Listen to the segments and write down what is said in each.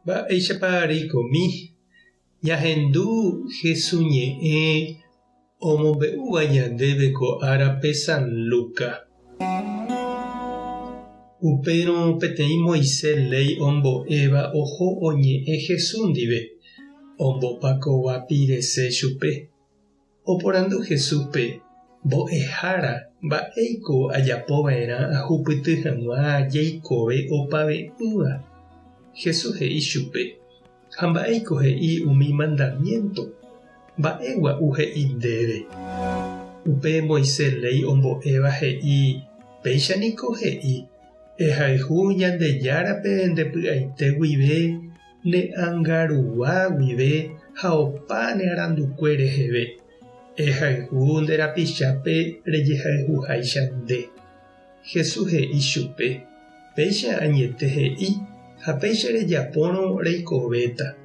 Mba'éichapa reikomi ñahendu Hesu ñe'ẽ omombe'úva ñandéve ko árape San Lucas? Upérõ peteĩ Moisés léi ombo'éva oho oñe'ẽ Hesu ndive, ombopakova pirese chupe. Oporandu Jesúspe, Mbo'ehára, mba'éiko ajapova'erã ahupyty hag̃ua jeikove opave'ỹva? Jesús he'i chupe, Ha mba'éiko he'i umi mandamiénto? Mba'e gua'u he'i ndéve? Upe Moisés léi ombo'éva he'i, Péicha niko he'i, Ehayhu Ñandejárape nde py'aite guive, Ne ánga rugua guive ha opa ne arandukue reheve, ehayhu nde rapichápe rejehayhuháicha nde. Jesús he'i chupe, Péicha añete he'i, ha péicha rejapórõ reikovéta.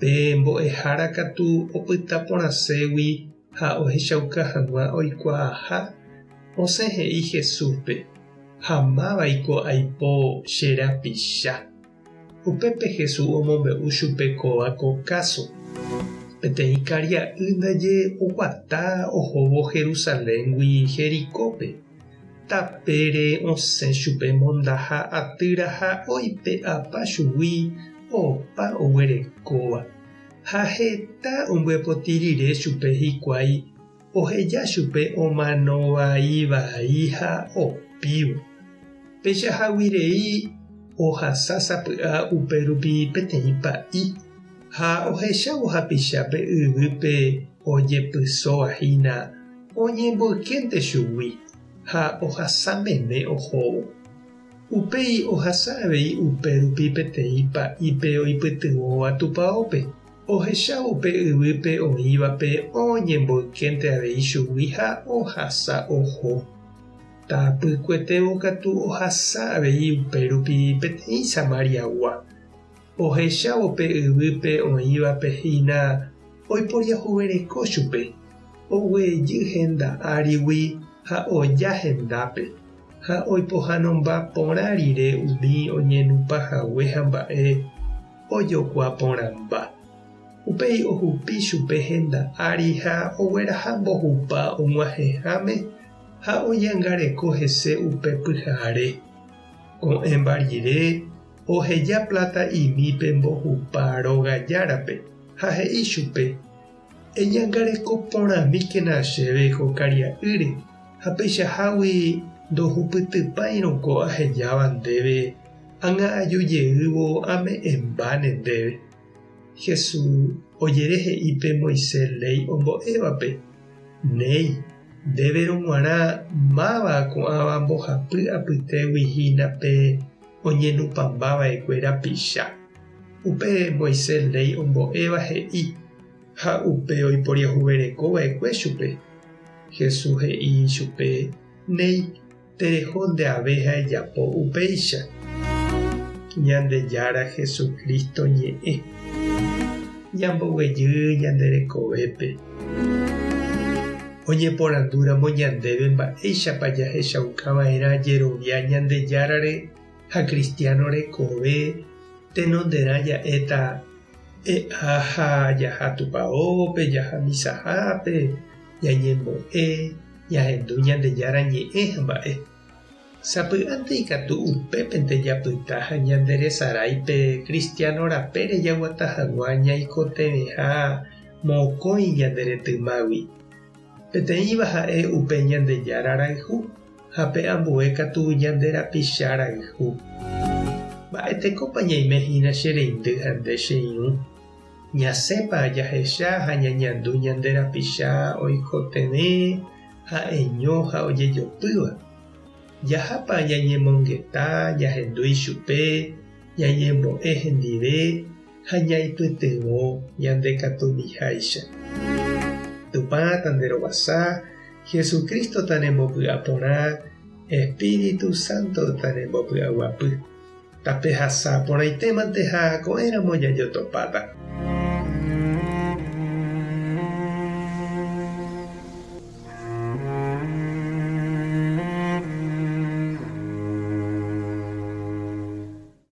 Pe mbo'ehára katu opyta porãségui ha ohechauka hag̃ua oikuaaha, osẽ he'i Jesúspe, Ha mávaiko aipo che rapicha? Upépe Jesús omombe'u chupe kóva ko káso. Peteĩ karia'y ndaje oguata ohóvo Jerusaléngui Jericópe. Tapére osẽ chupe mondaha atýra ha oipe'apa chugui opa oguerekóva. Ha heta ombyepoti rire chupe hikuái oheja chupe omano vai vai ha opívo. Peichahágui rei ohasa sapy'a upérupi peteĩ pa'i, ha ohechávo hapichápe yvýpe ojepysóva hína oñemboykénte chugui ha ohasa meme ohóvo. Upéi ohasa avei upérupi peteĩ pa'ípe oipytyvõva tupaópe, ohechávo pe yvýpe oĩvape oñemboykénte avei chugui ha ohasa oho. Tapykuetévo katu ohasa avei upérupi peteĩ Samariagua. Ohechávo pe yvýpe oĩvape hína oiporiahuvereko chupe, oguejy henda árigui ha oja hendápe, ha oipohãnomba porã rire umi oñenupã hague ha mba'e ojokua porãmba. Upéi ohupi chupe henda ári ha ogueraha mbohupa og̃uahẽháme ha oñangareko hese upe pyhare. Ko'ẽmba rire, oheja pláta imi pe mbohupa róga járape, ha he'i chupe, Eñangareko porãmíkena chéve ko karia'ýre, ha peichahágui ndohupytypáirõ ko ahejáva ndéve, ág̃a aju jeývo ame'ẽmbáne ndéve. Jesús ojere he'i pe Moisés léi ombo'évape, Néi, ndéverõ g̃uarã máva ko'ãva mbohapy apytégui hína pe oñenupãmba va'ekue rapicha. Upe Moisés léi ombo'éva he'i, ha upe oiporiahuvereko va'ekue chupe. Jesús he'i chupe, Néi, tereho nde ave ha ejapo upéicha. Ñandejára Jesucristo ñe'ẽ. Ñamboguejy ñande rekovépe. Oñeporandúramo ñandéve mba'éichapa jahechauka va'erã jerovia Ñandejárare ha cristiano rekove, tenonderã ja'éta, E'a ha jaha tupaópe, jaha misahápe, ñañembo'e, ñahendu Ñandejára ñe'ẽ ha mba'e. Sapy'ánte ikatu upépente japyta ha ñanderesarái pe kristiáno rapére jaguata hag̃ua ñaikotevẽha mokõi ñande retymágui. Peteĩva ha'e upe Ñandejára rayhu ha pe ambue katu ñande rapicha rayhu. Mba'etekópa ñaime hína che reindy ha nde che irũ? Ñasẽpa jahecha ha ñañandu ñande rapicha oikotevẽ ha'eño ha ojejopýva? Jahápa ñañemongeta, ñahendu ichupe, ñañembo'e hendive ha ñaipytyvõ ñande katumiháicha? Tupã tanderovasa, Jesucristo tanembopy'aporã, Espíritu Santo tanembopy'aguapy. Tapehasa porãitémante ha ko'ẽramo jajotopáta.